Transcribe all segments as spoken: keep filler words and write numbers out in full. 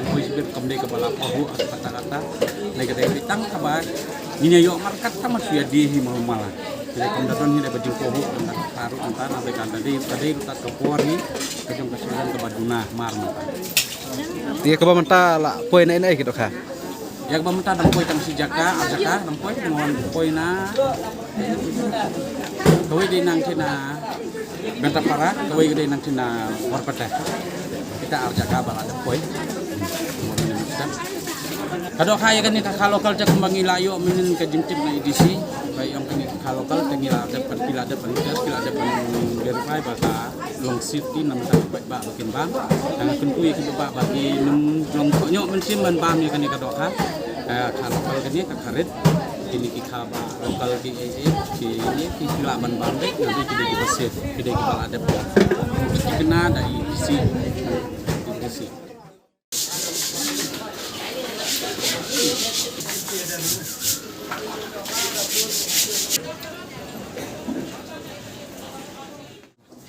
ban poi shibit kam dei kaba la pahuh ha kata kata. Lei ka dei tang kaba ngin ïa ïoh markat tang ma shu ïa die hi ma mala. Lei kam da don hi dei ba jingpahuh, kam da ka ruh mynta na lei ka da dei, ka dei ruh tat ka por hi ka jong ka season kaba duna mar mynta. Ïa kaba mynta la poi na ïa ki dohkha. Ïa kaba mynta dang poi tang shi jaka, ar jaka dang poi, mo wan poi na. Kawei dei nang kina Bentapara, kawei dei nang kina Warpata. Kita ar jaka ba la dep poi. Ka dohkha ïa kane ka kha local te kumba ngi la ïoh mynnin ka jingtip na A D C. Ba ïong kane ka kha local te ngi la dep ban, ki la dep ban test, ki la dep ban verify ba ka long safety namar ka paidbah ba kin bam. Nga kyntu ïa ki paidbah ba kin ym long kohnguh mynsiem ban bam ïa kane ka dohkha. Eh, kha local kane ka kha rit. Kine ki kha ba local ki, eh, eh, ki, ki, ki lah ban bam dei, namar ki dei kiba safe, ki dei kiba la dep. Ki kynna da i D C. I D C.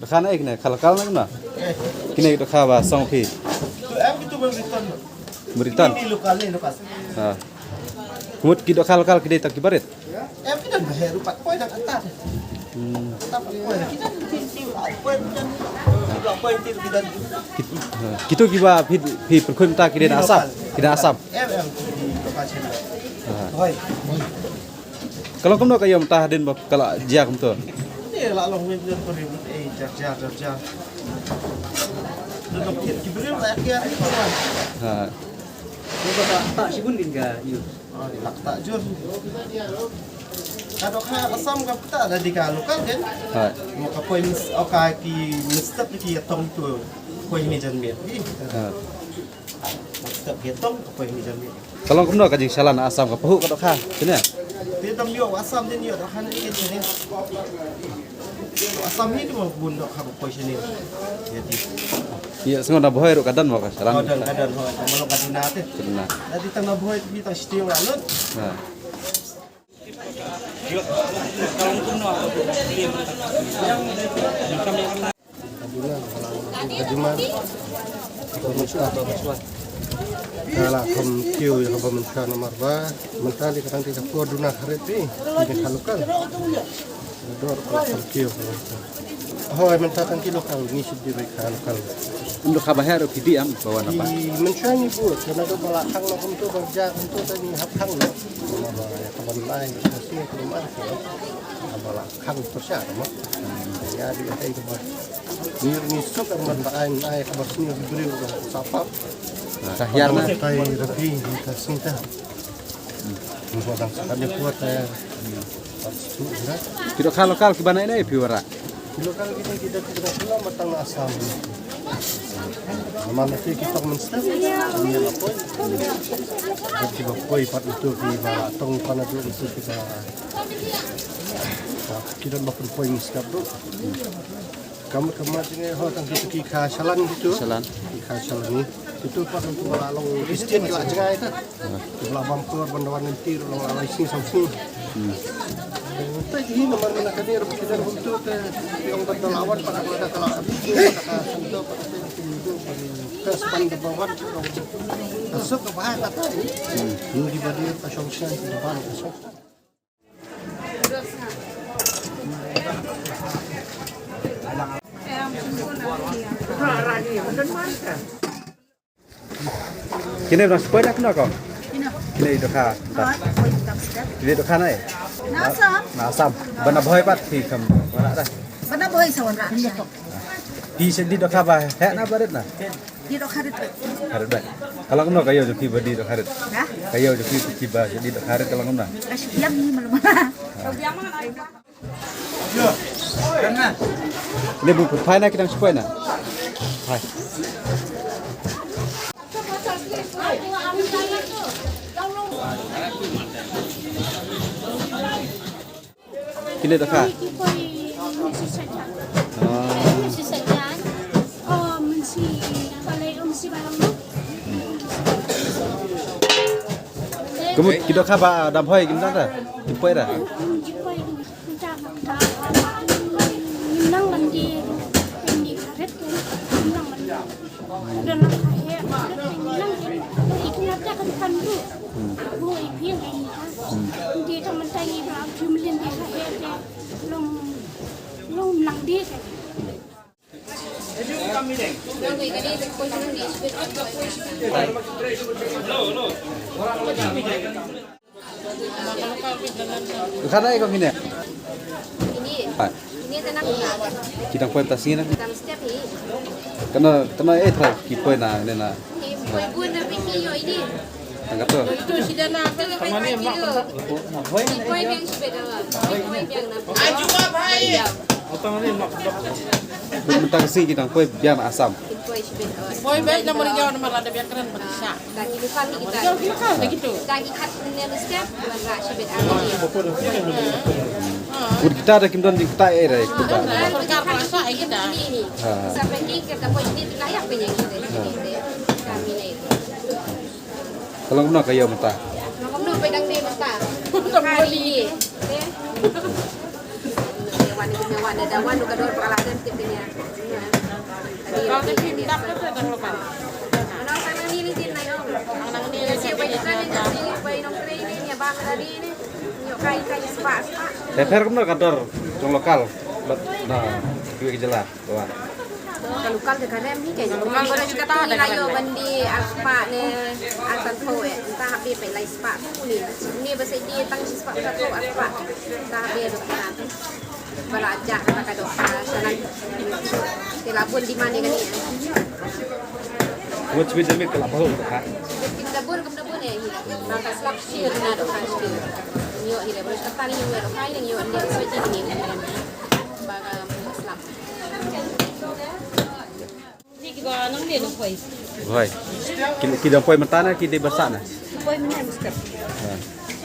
Dohkha na ei kine, kha local na kumno? Kine dohkha ba song phi. Tu em kitu Meriton. Meriton? Ini lokal ni, lokal. Ha. Kumut ki dohkha local ki dei tang kiba rit? Em ki don ba her rupat poi dah kata. Hmm. Kata poi. Poi, poi, poi, poi, poi. Kit-, ha. Kitu kiba phi, phi pyrkhat mynta ki dei na Assam. Ki dei na Assam. Em, em, di lokal sini. Ha. Hoi. Ka long kumno ka ïa mynta hadien ba ka la jia kumto? Ni la long mih mih pori mih ei jar jar jar jar. Duduk kit ki briew la ïa ki. Ha. Ni ba ta ta shibun din ka yu. Oh, ni la ta jur. Ka dohkha Assam ka pynta da di ka local din. Ha. Mo ka poi mis, o ka ki mistep ki ïa tong tu. Poi ni jan mir. Ha. Step getong ka poi ni jam ni. Ka long kumno ka jingshalan Assam ka pahuh ka dohkha kine? Te dam ïoh Assam te ïoh dohkha ni ke ni. Assam ni te mo bun dohkha ka poi sini. Ya ti. Ïa sngew na Bhoi ruh ka don mo ka shalan. Ka don, ka don, hoi, ka long ka duna te. Ka duna. Dadi tang na Bhoi te tang siti ïoh lut. Ha. Ka la kham kiew ïa kaba mynta namar ba mynta dei ka dang dei ka por duna kharit dei, dei ka local. Dor ka la kham kiew. Hoi, mynta tang ki local, ngi shu dei ka local. Ym dohkha ba her ruh phi dei em ba wan ba. Mynshwa ngi bud, ka na ka ba la khang na kumto ba ja kumto ta ngi hap khang na. Ba ya ka ban lai ka sni ka ban ko. Ka ba la khang pyrshah ka mo. Ya dei ka ba. Ngi ngi suk ka ban ba ai ai ka ba sni ki briew ka sa pap. Ka hiar na. Tai rapi ka sita. Musa dang sekat ni kuat eh. Ki dohkha lokal kiba na ine phi wanrah? Ki lokal kita kita kita selamat tang Assam. Nama nanti kita menstep. Ini apa? Kita poi pat itu kiba tong pana tu itu kita. Kita ba pun poi menstep tu. Kam kam jing ho tang kitu ki kha shalan kitu. Shalan. Ki kha shalan ni. Kitu pat tu la long Christian la jngai ta. Ki la bam kor ban wan nanti long la lai sing sam sing. Te hi namar mana ka dir ki dan hum tu te ong ban da lawan pa ka da ka la. Ka span da ba wan tu long. Ka suk ka ba ka ta. Ni di ba dir ka shong shan ki ba ka suk. Kine na spoi na kena ko. Kine dohkha. Kine dohkha na eh. Na Assam. Na Assam. Bana bhoi pat ki kam. Mana dah. Bana bhoi sawan rak. Di sedi dohkha ba heh na barit na. Di dohkha rit. Kha rit ba. Ka long kumno ka ïew jong phi ba di dohkha rit. Ha? Ka ïew jong phi kiba di dohkha rit ka long kumno. Ka shu biang ni malu mana. Ne bu phai na ki dang spoi na. Hai. Kine dohkha. Ki poi mynsi sha jan. Ah. Mynsi sha jan. Oh, mynsi balei, oh, mynsi balang. Kumut ki dohkha ba dang bhoi kim dang da. Ki poi da. Ki poi. Nang mandi, mandi karet, nang mandi. Udah lah kahit, nang mandi. Itu ada kan kan tu. Bu ipi yang ini kan. Dia tak mentang ini berapa jumlah dia kahit, long long nang dia kan. Khana iko kine. Ini. Hai. Ini tenang. Kita poi tas sini. Kita step ni. Kena kena eh try ki poi na ne na. Ini poi pun tapi ni yo ini. Tangkap tu. Itu si dana apa? Sama ni mak. Poi biang si beda. Poi biang na. Aju apa hai? Tang si kita poi biang Assam. Poi si beda. Poi biang nama dia nama ada biang keren bersa. Dagi lokal ni kita. Lokal, lokal, dah gitu. Dagi kat ni mesti wanrah shibit army. Kur kita da kim don jingkata eh da kita. Perkara rasa eh kita. Ha. Sampai ni kita pun ni tu layak punya kita. Kami ni. Kalau kumno ka ïew mynta. Kalau kumno poi dang dei mynta. Hari ni. Wan ni wan da wan ka dor pala dan tip ni. Te pher kumno ka dor jong lokal bad na kiwei ki jylla, Wan? Ka lokal te ka rem hi, ka lokal te ka rem. Ïoh ban die ar spah ne ar sanphew eh. Mynta hap die peit lai spah tu ni. Ni ba sa die tang shi spah sanphew ar spah. Mynta hap die dok na. Ba la jah kata ka dok, ah, shalan. Te la bun demand ïa kane. Wat shibit jamit ka la bun ka. Kim da bun, kim da bun eh. Nang ka slap shir na dok ka shir. Ïoh hi le bun kata ni ïoh dok ka ni ïoh ni shibit ni. Ba ka slap. Hoi. Ki, ki dang poi mynta ne ki dei ban sah ne? Poi mynne mynstep. Ha.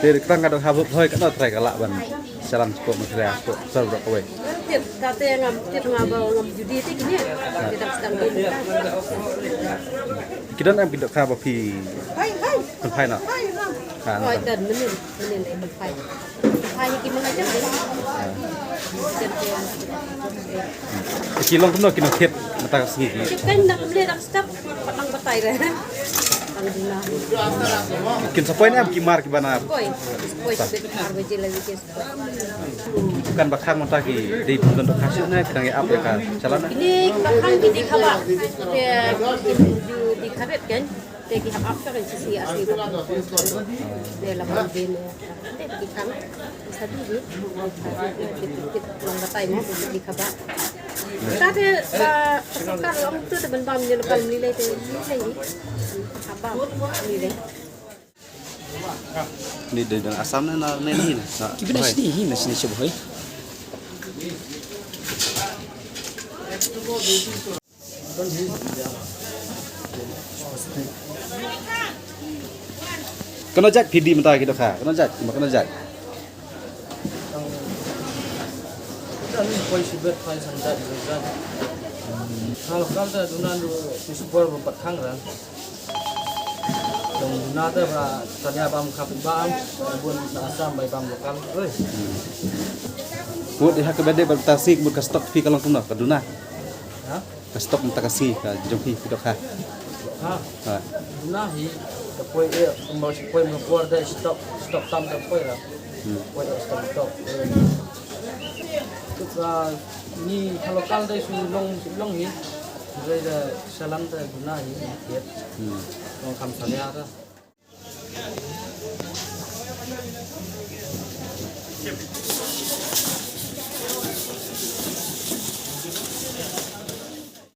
Te tang ka dang hap hoi katno trai ka lah ban shalan sha ko Meghalaya ko sor bro kawei. Tip, kate ngam tip nga ba ngam judi te kine. Te dang sdang dei mynta. Ki don em ki dohkha ba phi pynphai noh? Ha, hoi, don mynnin, mynnin dei pynphai. Ki long kumno ki nongthied mynta ka sngi ki? Tip kan dang mle dang step pat nang batai re. Tang duna. Kin sa poi ne em ki mar kiba na? Poi. Poi sibit ar baje la weekend poi. Kan ba khang mynta ki dei pynlong dohkha shuh ne ki dang ïa ap ïa ka shalan? Kine ki ba khang ki dei kaba. Te kin ju dei kha ret kan. Te ki hap ap ka kan sisi asi ba. Te la ban bin. Te ki khang. Sa dei ki. Tip tip tip long batai mo ki kaba. Ka te, ah, ka sorkar ong tu te ban bam ïa local mlilei te mlilei ni. Ha bam mlilei. Ni dei dang Assam ne na ne ni na. Ki bina sini hi na sini shubu hoi. Kano jait phi die mynta ki dohkha? Kano jait? Kano jait? Kan poi shibit phai sanjat sanjat. Kalau kal ta duna du ti super berempat kang ran. Dong duna ta ba tanya bam kap bam bun na Assam bai bam lokal. Oi. Mut ïa ka bede ba ta si mut ka stock phi ka long kumno ka duna. Ha? Ka stock mynta ka si ka jong phi ki dohkha. Ha. Ha. Duna hi ka poi eh kumba poi ma por da stock stock tam ka poi ra. Hmm. Poi eh stock stock. Ka ni ha lokal dei su long su long hi. Dei da salam da duna hi. Hmm. Long kam salia da.